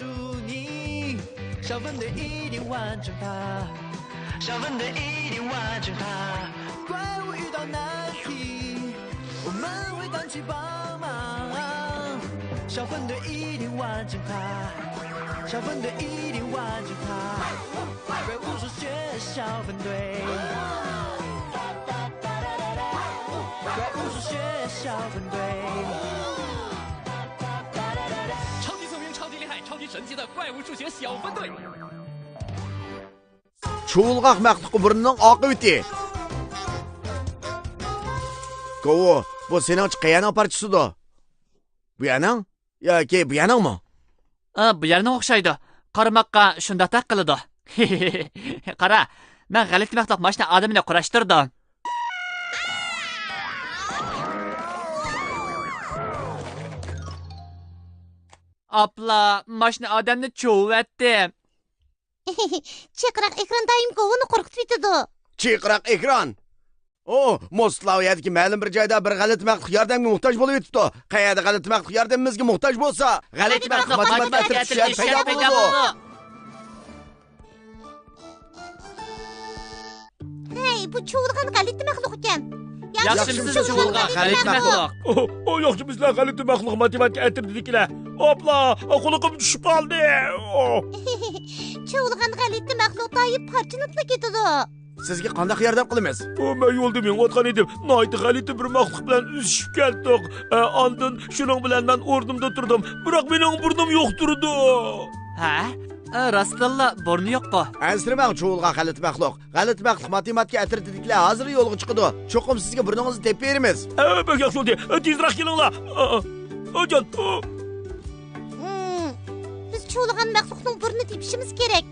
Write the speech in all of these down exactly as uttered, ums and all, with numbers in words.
祝你，小分队一定完成它。小分队一定完成它。怪物遇到难题，我们会赶去帮忙。小分队一定完成它，小分队一定完成它。怪物数学小分队，怪物数学小分队。超级聪明，超级厉害，超级神奇的怪物数学小分队。 چۇۋۇلغاق مەخلۇققا بۇرنىنىڭ ئاقىۋىتى. گوۋۇ، بۇ سېنىڭچە قەيەرنىڭ پارچىسىدۇ؟ بۇ يەرنىڭ؟ ياكى بۇ يەرنىڭمۇ؟ ئا، بۇ يەرنىڭ ئوخشايدۇ. قارىماققا شۇنداقتەك قىلىدۇ. قارا، مەن غەلىتە مەخلۇق ماشىنا ئادەمنى قۇراشتۇردۇم. ئاپلا، ماشىنا ئادەمنى چوۋۇۋەتتىم. چىرقىراق ئېكران دائىم گوۋۇنى قورقۇتۇۋېتىدۇ. چىرقىراق ئېكران. ئو، موسلا ئۇ يەردىكى مەلۇم بىر جايدا بىر غەلىتە مەخلۇق ياردەمگە موھتاج بولۇۋېتىپتۇ. قەيەردە غەلىتە مەخلۇق ياردىمىمىزگە موھتاج بولسا، غەلىتە مەخلۇق ماتېماتىكا ئەترىتى شەرت پەيدا بولىدۇ. ھەي، بۇ چۇۋۇلغان غەلىتە مەخلۇق ئىكەن. ياخشىمۇسىز چۇۋۇلغان غەلىتە مەخلۇق؟ ئو، ئو، ياخشىمۇسىلەر غەلىتە مەخلۇق ماتېماتىكا ئەترىتىدىكىلەر؟ ئاپلا، قۇلىقىم چۈشۈپ قالدى. ئو. چۇۋۇلغان غەلىتە مەخلۇق دائىم پارچىلىنىپلا كېتىدۇ. سىزگە قانداق ياردەم قىلىمىز؟ ئۇ، مەن يولدا مېڭىۋاتقان ئىدىم. ناھايىتى غەلىتە بىر مەخلۇق بىلەن ئۈزۈشۈپ كەتتۇق. ئە، ئاندىن شۇنىڭ بىلەن مەن ئورنۇمدا تۇردۇم. بىراق مېنىڭ بۇرنۇم يوق تۇرىدۇ. ھە؟ ئە، راستتىنلا بۇرنى يوققۇ؟ ئەنسىرىمەڭ، چۇۋۇلغان غەلىتە مەخلۇق. غەلىتە مەخلۇق ماتېماتىكا ئەترىتىدىكىلەر ھازىر يولغا چىقىدۇ. چوقۇم سىزگە بۇرنىڭىزنى تېپىپ بېرىمىز. ئە، بەك ياخشى بولدى. ئە، تېزرەك كېلىڭلار. ئە، ئە، ئە، جان. ئە. ھىم، بىز چۇۋۇلغان مەخلۇقنىڭ بۇرنىنى تېپىشىمىز كېرەك.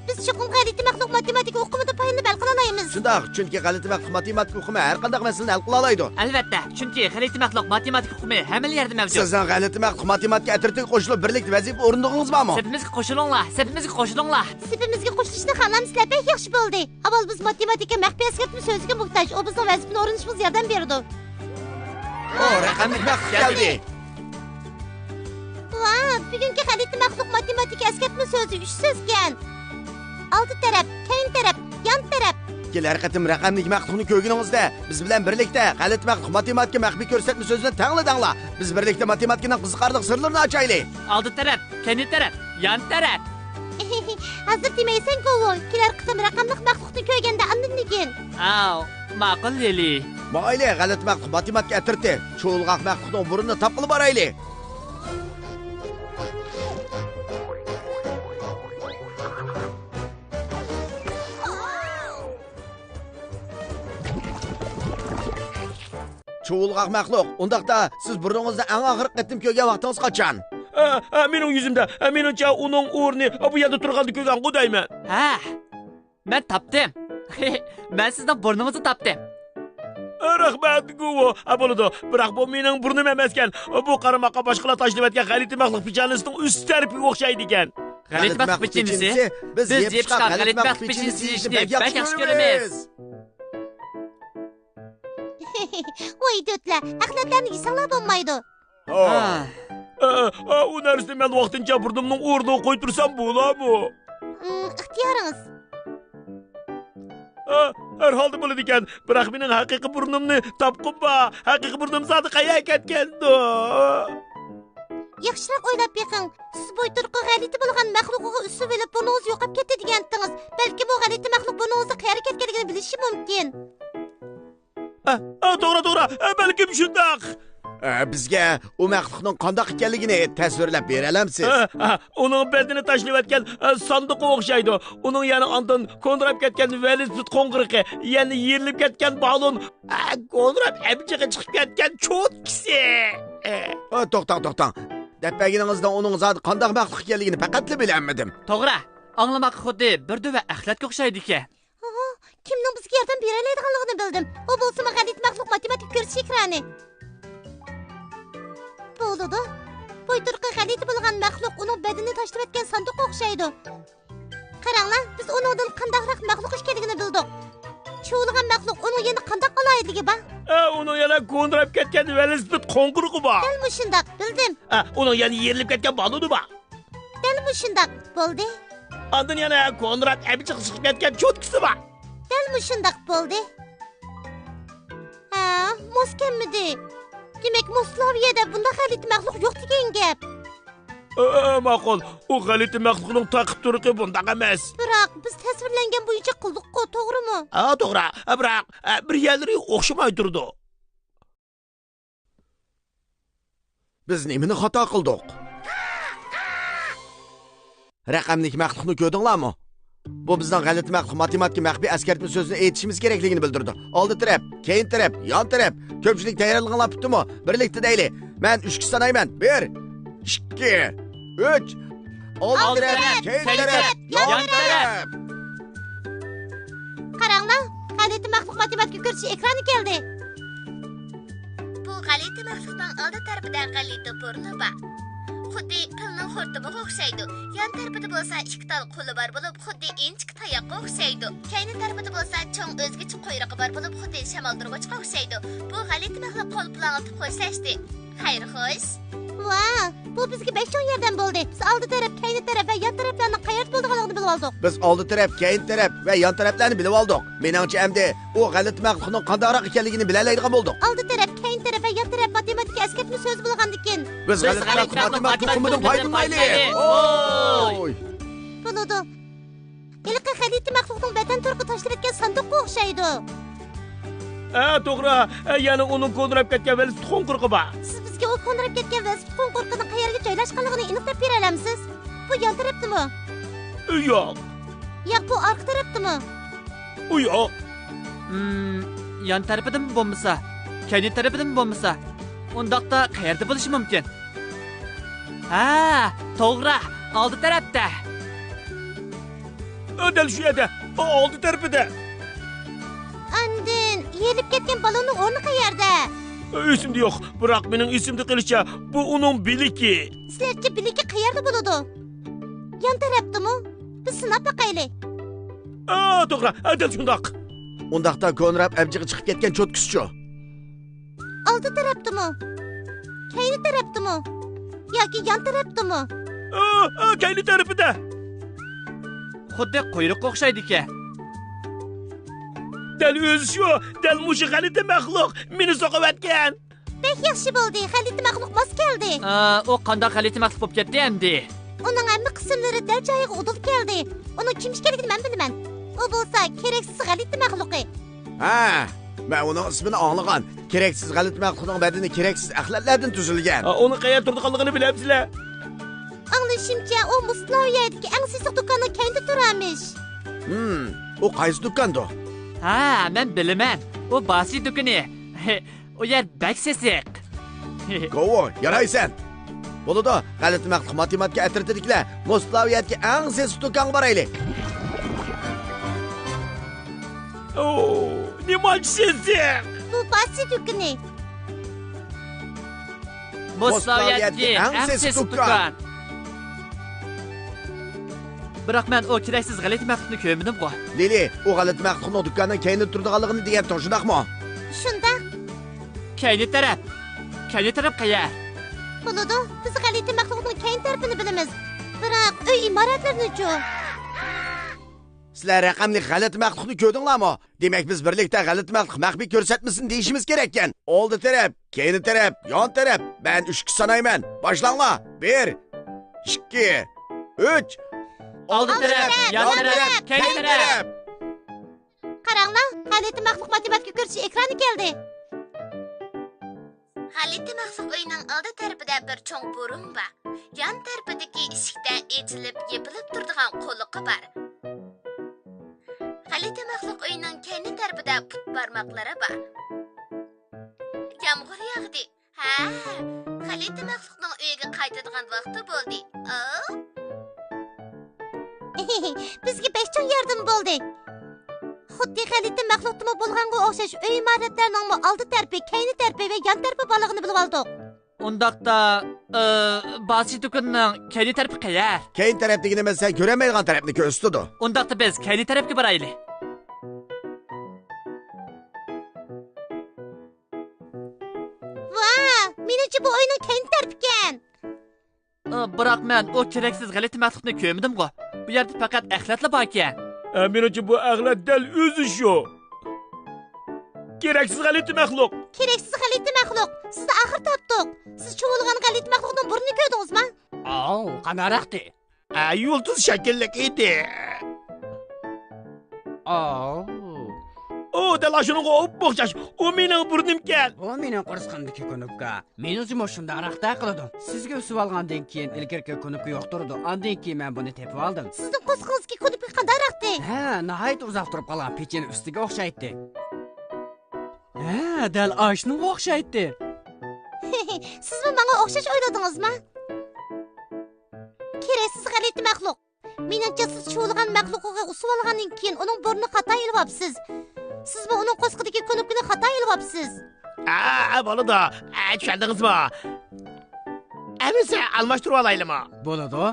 بىز چوقۇم غەلىتە مەخلۇق ماتېماتىكا ئۇقۇمىدىن پايدىلىنىپ ھەل قىلالايمىز. شۇنداق، چۈنكى غەلىتە مەخلۇق ماتېماتىكا ئۇقۇمى ھەر قانداق مەسىلىنى ھەل قىلالايدۇ. ئەلۋەتتە، چۈنكى غەلىتە مەخلۇق ماتېماتىكا ئۇقۇمى ھەممىلا يەردە مەۋجۇت. سىزنىڭ غەلىتە مەخلۇق ماتېماتىكا ئەترىتىگە قوشۇلۇپ، بىرلىكتە ۋەزىپە ئورۇندىغىنىڭىز بارمۇ؟ سېپىمىزگە قوشۇلۇڭلار، سېپىمىزگە قوشۇلۇڭلار. سېپىمىزگە قوشۇلۇشنى خالامسىلەر، بەك ياخشى بولدى. ئاۋۋال بىز ماتېماتىكا مەخپىي ئەسكەرتمە سۆزىگە موھتاج، ئۇ بىزنىڭ ۋەزىپىنى ئورۇندىشىمىزغا ياردەم بېرىدۇ. ئو، رەقەملىك مەخلۇق كەلدى. ۋاھ، بۈگۈنكى غەلىتە مەخلۇق ماتېماتىكا ئەسكەرتمە سۆزى ئۈچ سۆزكەن. ئالدى تەرەپ، كەينى تەرەپ، يان تەرەپ. كېلەر قېتىم رەقەملىك مەخلۇقنى كۆرگىنىڭىزدە، بىز بىلەن بىرلىكتە غەلىتە مەخلۇق ماتېماتىكا مەخپىي كۆرسەتمە سۆزىنى تەڭلىدەڭلار. بىز بىرلىكتە ماتېماتىكىنىڭ قىزىقارلىق سىرلىرىنى ئاچايلى. ئالدى تەرەپ، كەينى تەرەپ، يان تەرەپ. ھازىر دېمەيسەن گوۋۇ، كېلەر قېتىم رەقەملىك مەخلۇقنى كۆرگەندە ئاندىن دېگىن. ئاۋۇ، ماقۇل لىلى. مايلى، غەلىتە مەخلۇق ماتېماتىكا ئەترىتى، چۇۋۇلغاق مەخلۇقنىڭ بۇرنىنى تاپقىلى بارايلى. چۇۋۇلغاق مەخلۇق، ئۇنداقتا سىز بۇرنىڭىزنى ئەڭ ئاخىرقى قېتىم كۆرگەن ۋاقتىڭىز قاچان؟ ئە، ئە، مېنىڭ يۈزۈمدە، ئە، مېنىڭچە ئۇنىڭ ئورنى، ئە، بۇ يەردە تۇرغاندا كۆرگەنغۇ دەيمەن. ھە، مەن تاپتىم. مەن سىزنىڭ بۇرنىڭىزنى تاپتىم. ئە، رەھمەت، گۇۋۇ. ئە، بولىدۇ. بىراق بۇ مېنىڭ بۇرنۇم ئەمەسكەن. بۇ قارىماققا باشقىلار تاشلىۋەتكەن غەلىتە مەخلۇق پېچانىسىنىڭ ئۈست تەرىپىگە ئوخشايدىكەن. غەلىتە مەخلۇق پېچىنىسى؟ بىز يېپىشقان غەلىتە مەخلۇق پېچىنىسى يېيىشنى بەك ياخشى كۆرىمىز. ۋاي دۆتلەر، ئەخلەتلەرنى يېسەڭلار بولمايدۇ. ئە، ئە، ئە، ئۇ نەرسىنى مەن ۋاقتىنچە بۇرنۇمنىڭ ئورنىغا قويدۇرسام بولامۇ؟ ئىم، ئىختىيارىڭىز. ئە، ھەر ھالدا بولىدىكەن. بىراق مېنىڭ ھەقىقىي بۇرنۇمنى تاپقۇم بار. ھەقىقىي بۇرنۇم زادى قەيەرگە كەتكەندۇ؟ ياخشىراق ئويلاپ بېقىڭ. سىز بويتۇرقى غەلىتە بولغان مەخلۇقىغا ئۈسۈۋېلىپ بۇرنىڭىز يوقاپ كەتتى دېگەنتىڭىز. بەلكىم ئۇ غەلىتە مەخلۇق بۇرنىڭىزنى قەيەرگە كەتكەنلىكىنى بىلىشى مۇمكىن. ئە، ئە، توغرا، توغرا. ئە، بەلكىم شۇنداق. ئە، بىزگە ئۇ مەخلۇقنىڭ قانداق ئىكەنلىكىنى تەسۋىرلەپ بېرەلەمسىز؟ ئە، ئە، ئۇنىڭ بەدىنى تاشلىۋەتكەن، ئە، ساندۇققا ئوخشايدۇ. ئۇنىڭ يەنە ئاندىن كونىراپ كەتكەن ۋېلىسىپىت قوڭغۇرىقى، يەنە يېرىلىپ كەتكەن بالون، ئە، كونىراپ ئەبجىقى چىقىپ كەتكەن چوتكىسى. ئە. ئە، توختاڭ، توختاڭ. دەپ بەرگىنىڭىزدە ئۇنىڭ زادى قانداق مەخلۇق ئىكەنلىكىنى پەقەتلا بىلەلمىدىم. توغرا. ئاڭلىماققا خۇددى بىر دۆۋە ئەخلەتكە ئوخشايدىكەن. ئاھا، كىمنىڭ بىزگە ياردەم بېرەلەيدىغانلىقىنى بىلدىم. ئۇ بولسىمۇ غەلىتە مەخلۇق ماتېماتىكا كۆرۈش ئېكرانى. بولىدۇ. بويتۇرقى غەلىتە بولغان مەخلۇق ئۇنىڭ بەدىنىنى تاشلىۋەتكەن ساندۇققا ئوخشايدۇ. قاراڭلار، بىز ئۇنىڭدىن قانداقراق مەخلۇق ئىكەنلىكىنى بىلدۇق. چۇۋۇلغان مەخلۇق ئۇنىڭ يەنە قانداق ئالاھىدىلىكى بار؟ ئە، ئۇنىڭ يەنە كونىراپ كەتكەن ۋېلىسىپىت قوڭغۇرىقى بار. دەل مۇشۇنداق، بىلدىم. ئە، ئۇنىڭ يەنە يېرىلىپ كەتكەن بالونى بار. دەل مۇشۇنداق بولدى. ئاندىن يەنە كونراد ئەبجىقى چىقىپ كەتكەن چوتكىسى بار. دەل مۇشۇنداق بولدى. ھە، ماس كەلمىدى. دېمەك، مۇسلاۋىيەدە بۇنداق غەلىتە مەخلۇق يوق دېگەن گەپ. ئە، ئە، ماقۇل. ئۇ غەلىتە مەخلۇقنىڭ تارقىپ تۇرۇقى بۇنداق ئەمەس. بىراق، بىز تەسۋىرلەنگەن بويىچە قىلدۇققۇ، توغرىمۇ؟ ھە، توغرا. ئە، بىراق، ئە، بىر يەرلىرى ئوخشىماي تۇرىدۇ. بىز نېمىنى خاتا قىلدۇق؟ رەقەملىك مەخلۇقنى كۆردۈڭلارمۇ؟ بۇ بىزنىڭ غەلىتە مەخلۇق ماتېماتىكا مەخپىي ئەسكەرتمە سۆزىنى ئېيتىشىمىز كېرەكلىكىنى بىلدۈرىدۇ. ئالدى تەرەپ، كەينى تەرەپ، يان تەرەپ. كۆپچىلىك تەييارلىقىڭلار پۈتتىمۇ؟ بىرلىكتە دەيلى. مەن ئۈچكە سانايمەن. بىر، ئىككى، ئۈچ. ئالدى تەرەپ، كەينى تەرەپ، يان تەرەپ. قاراڭلار، غەلىتە مەخلۇق ماتېماتىكا كۆرسىتىش ئېكرانى كەلدى. بۇ غەلىتە مەخلۇقنىڭ ئالدى تەرىپىدە غەلىتە بۇرنى بار. خۇددى پىلنىڭ خورتۇمىغا ئوخشايدۇ. يان تەرىپىدە بولسا ئىككى تال قولى بار بولۇپ، خۇددى ئىنچىكە تاياققا ئوخشايدۇ. كەينى تەرىپىدە بولسا چوڭ ئۆزگىچە قۇيرۇقى بار بولۇپ، خۇددى شامالدۇرغۇچقا ئوخشايدۇ. بۇ غەلىتە مەخلۇق قول پۇلاڭلىتىپ خوشلاشتى. خەير خوش. ۋاھ، بۇ بىزگە بەك چوڭ ياردەم بولدى. بىز ئالدى تەرەپ، كەينى تەرەپ ۋە يان تەرەپلەرنىڭ قەيەردە بولىدىغانلىقىنى بلىۋالدۇق. بىز ئالدى تەرەپ، كەينى تەرەپ ۋە يان تەرەپلەرنى بىلىۋالدۇق. مېنىڭچە ئەمدى ئۇ غەلىتە مەخلۇقنىڭ قانداقراق ئىكەنلىكىنى بىلەلەيدىغان بولدۇق. ئالدى تەرەپ، كەينى تەرەپ ۋە يان تەرەپ ماتېماتىكا ئەسكەرتمە سۆزى بولغاندىكىن. بىز غەلىتە مەخلۇق ماتېماتىكا تۇخۇمىدىن پايدىلىنايلى. ھوي! بولىدۇ. ھېلىقى غەلىتە مەخلۇقنىڭ ۋەتەن تۇرقى تاشلىۋەتكەن ساندۇققا ئوخشايدۇ. ھە، توغرا. ھە، يەنى ئۇنىڭ كونىراپ كەتكەن ۋېلىسىپىت قوڭقۇرىقى بار. سىز بىزگە ئۇ كونىراپ كەتكەن ۋېلىسىپىت قوڭقۇرىقىنىڭ قەيەرگە جايلاشقانلىقىنى ئېنىقلاپ بېرەلەمسىز؟ بۇ يان تەرەپتىمۇ؟ ياق. ياق، بۇ ئارقا تەرەپتىمۇ؟ ئۇ ياق. ھىم، يان تەرىپىدىمۇ بولمىسا، كەينى تەرىپىدىمۇ بولمىسا، ئۇنداقتا قەيەردە بولۇشى مۇمكىن؟ ھە، توغرا، ئالدى تەرەپتە. ئە، دەل شۇ يەردە، ئالدى تەرىپىدە. ئاندىن يېرىلىپ كەتكەن بالوننىڭ ئورنى قەيەردە؟ ئېسىمدە يوق، بىراق مېنىڭ ئېسىمدە قېلىشىچە، بۇ ئۇنىڭ بىلىكى. سىلەرچە بىلىكى قەيەردە بولىدۇ؟ يان تەرەپتىمۇ؟ بىز سىناپ باقايلى. ئا، توغرا، ئا، دەل شۇنداق. ئۇنداقتا كونراب ئەبجىقى چىقىپ كەتكەن چوتكىسىچۇ؟ ئالدى تەرەپتىمۇ؟ كەينى تەرەپتىمۇ؟ ياكى يان تەرەپتىمۇ؟ ئا، ئا، كەينى تەرىپىدە. خۇددى قۇيرۇققا ئوخشايدىكەن. دەل ئۆزى شۇ، دەل مۇشۇ غەلىتە مەخلۇق مېنى سوقۇۋەتكەن. بەك ياخشى بولدى، غەلىتە مەخلۇق ماس كەلدى. ئا، ئۇ قانداق غەلىتە مەخلۇق بولۇپ كەتتى ئەمدى؟ ئۇنىڭ ھەممە قىسىملىرى دەل جايىغا ئۇدۇل كەلدى. ئۇنىڭ كىم ئىكەنلىكىنى مەن بىلىمەن. ئۇ بولسا كېرەكسىز غەلىتە مەخلۇقى. ھە، مەن ئۇنىڭ ئىسمىنى ئاڭلىغان. كېرەكسىز غەلىتە مەخلۇقنىڭ بەدىنى كېرەكسىز ئەخلەتلەردىن تۈزۈلگەن. ئا، ئۇنىڭ قەيەردە تۇرىدىغانلىقىنى بىلەمسىلەر؟ ئاڭلىشىمچە، ئۇ مۇسلاۋ يەردىكى ئەڭ سېسىق دۇكاننىڭ كەينىدە تۇرارمىش. ھىم، ئۇ قايسى دۇكاندۇ؟ ھە، مەن بىلىمەن. ئۇ باسى دۇكىنى. ئۇ يەر بەك سېسىق. گوۋۇ، يارايسەن. بولىدۇ، غەلىتە مەخلۇق ماتېماتىكا ئەترىتىدىكىلەر، مۇسلاۋ يەردىكى ئەڭ سېسىق دۇكانغا بارايلى. ئو، نېمانچە سېسىق؟ بۇ باسى دۇكىنى. مۇسلاۋ يەردىكى ئەڭ سېسىق دۇكان. بىراق مەن ئۇ كېرەكسىز غەلىتە مەخلۇقنى كۆرمىدىمغۇ؟ لىلى، ئۇ غەلىتە مەخلۇقنىڭ دۇكاننىڭ كەينىدە تۇرىدىغانلىقىنى دېگەنتىڭ، شۇنداقمۇ؟ شۇنداق. كەينى تەرەپ. كەينى تەرەپ قەيەر؟ بولىدۇ، بىز غەلىتە مەخلۇقنىڭ كەينى تەرىپىنى بىلىمىز. بىراق ئۆي ئىمارەتلىرىنىچۇ؟ سىلەر رەقەملىك غەلىتە مەخلۇقنى كۆردۈڭلارمۇ؟ دېمەك، بىز بىرلىكتە غەلىتە مەخلۇق مەخپىي كۆرسەتمىسىنى دېيىشىمىز كېرەككەن. ئالدى تەرەپ، كەينى تەرەپ، يان تەرەپ. مەن ئۈچكە سانايمەن. باشلاڭلار. بىر، ئىككى، ئۈچ. ئالدى تەرەپ، يان تەرەپ، كەينى تەرەپ. قاراڭلار، غەلىتە مەخلۇق ماتېماتىكا كۆرسىتىش ئېكرانى كەلدى. غەلىتە مەخلۇق ئۆيىنىڭ ئالدى تەرىپىدە بىر چوڭ بۇرۇن بار. يان تەرىپىدىكى ئىشىكتە ئېچىلىپ، يېپىلىپ تۇرىدىغان قۇلىقى بار. غەلىتە مەخلۇق ئۆيىنىڭ كەينى تەرىپىدە پۇت بارماقلىرى بار. يامغۇر ياغدى. ھە، غەلىتە مەخلۇقنىڭ ئۆيىگە قايتىدىغان ۋاقتى بولدى. ئاۋ. بىزگە بەك چوڭ ياردىمى بولدى. خۇددى غەلىتە مەخلۇقتىمۇ بولغانغا ئوخشاش ئۆي ئىمارەتلەرنىڭمۇ ئالدى تەرىپى، كەينى تەرىپى ۋە يان تەرىپى بارلىقىنى بىلىۋالدۇق. ئۇنداقتا، ئى، باسى دۇكىنىنىڭ كەينى تەرىپى قەيەر؟ كەينى تەرەپ دېگىنىمىز سەن كۆرەلمەيدىغان تەرەپنى كۆرسىتىدۇ. ئۇنداقتا بىز كەينى تەرەپكە بارايلى. ۋاھ، مېنىڭچە بۇ ئۆينىڭ كەينى تەرىپىكەن. ئى، بىراق مەن ئۇ كېرەكسىز غەلىتە مەخلۇقنى كۆرمىدىمغۇ. بۇ يەردە پەقەت ئەخلەتلا باركەن. ئە، مېنىڭچە بۇ ئەخلەت دەل ئۆزى شۇ. كېرەكسىز غەلىتە مەخلۇق. كېرەكسىز غەلىتە مەخلۇق. سىزنى ئاخىر تاپتۇق. سىز چۇۋۇلغان غەلىتە مەخلۇقنىڭ بۇرنىنى كۆردىڭىزمۇ؟ ئاۋۇ، قانداقراقتى؟ ئە، يۇلتۇز شەكىللىك ئىدى. ئاۋۇ. ئۇ دەل ئاشۇنىڭغا ئوپئوخشاش. ئۇ مېنىڭ بۇرنۇمكەن. بۇ مېنىڭ قورسىقىمدىكى كۇنۇپكا. مېنىڭچىمۇ شۇنداقراق قىلىدۇ. سىزگە ئۈسۈۋالغاندىن كېيىن ئىلگىرىكى كۇنۇپكا يوق تۇرىدۇ. ئاندىن كېيىن مەن بۇنى تېپىۋالدىم. سىزنىڭ قورسىقىڭىزدىكى كۇنۇپكا قانداقراقتى؟ ھە، ناھايىتى ئۇزاق تۇرۇپ قالغان پېچىنە ئۈستىگە ئوخشايتتى. ھە، دەل ئاشۇنىڭغا ئوخشايتتى. سىزمۇ ماڭا ئوخشاش ئويلىدىڭىزمۇ؟ كېرەكسىز غەلىتە مەخلۇق. مېنىڭچە، سىز چۇۋۇلغان مەخلۇقىغا ئۇسۇۋالغاندىن كېيىن ئۇنىڭ بۇرنىنى خاتا ئېلىۋاپسىز. سىزمۇ ئۇنىڭ قورسىقىدىكى كۇنۇپكىنى خاتا ئېلىۋاپسىز. ئا، بولىدۇ. ئە، چۈشەندىڭىزمۇ؟ ئەمىسە ئالماشتۇرۇۋالايلىمۇ؟ بولىدۇ.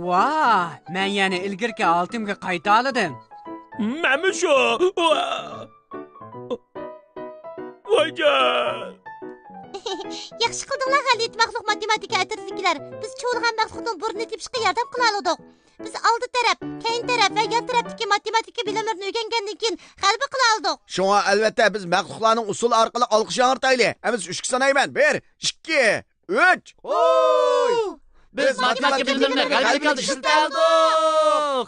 ۋاھ، مەن يەنە ئىلگىرىكى ھالىتىمگە قايتالىدىم. مەنمۇ شۇ. ۋايجان! ياخشى قىلدىڭلار، غەلىتە مەخلۇق ماتېماتىكا ئەترىتىدىكىلەر. بىز چۇۋۇلغان مەخلۇقنىڭ بۇرنىنى تېپىشقا ياردەم قىلالىدۇق. بىز ئالدى تەرەپ، كەينى تەرەپ ۋە يان تەرەپتىكى ماتېماتىكا بىلىملىرىنى ئۆگەنگەندىن كېيىن غەلىبە قىلالىدۇق. شۇڭا، ئەلۋەتتە، بىز مەخلۇقلارنىڭ ئۇسسۇلى ئارقىلىق ئالقىش ياڭرىتايلى. ئەمىسە ئۈچكە سانايمەن. بىر، ئىككى، ئۈچ! ھوي! بىز ماتېماتىكا بىلىملىرىنى غەلىبە ئىشلىتەلىدۇق!